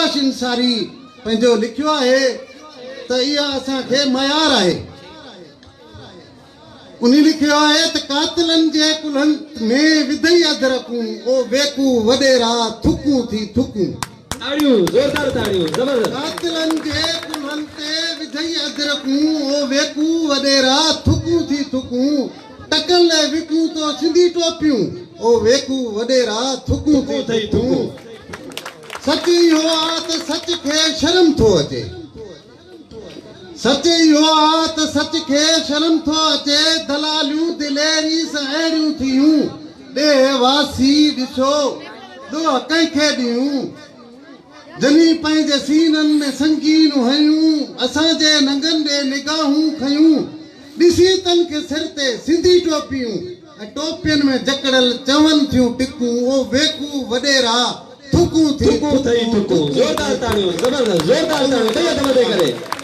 آڪاش انصاري پنهنجو لکيو آهي ته اها اسان کي ميار آهي. انهي لکيو آهي ته قاتلن جي ڪلهن ۾ وڌئي اڌرڪون، او ويڪو وڏيرا ٿڪون ٿي ٿڪون. تاڙيون زوردار تاڙيون زبردست. قاتلن جي ڪلهن تي وڌئي اڌرڪون، او ويڪو وڏيرا ٿڪون ٿي ٿڪون. ٽڪن لئه وڪيون تو سنڌي ٽوپيون، او ويڪو وڏيرا ٿڪون ٿي ٿڪون. سچ اهو آ ته سچ کي شرم ٿو اچي. سچ اهو آ ته سچ کي شرم ٿو اچي، دلاليون دليري سان اهڙيون ٿيون، ڏيهه واسي ڏسو ڏوهه ڪنهن کي ڏيون، جني پنهنجي سينن ۾ سنگين هنيون، اسان جي ننگن ڏي نگاهون کنيون، ڏسي تن کي سر تي سنڌي ٽوپيون ۽ ٽوپين ۾ جڪڙيل چون ٿيون ٽڪون، او ويڪو وڏيرا ٿڪون ٿي ٿڪون ٿئي ٿڪون. زوردار تاڙيون زبردست زوردار تاڙيون ٻئي هٿ مٿي ڪري.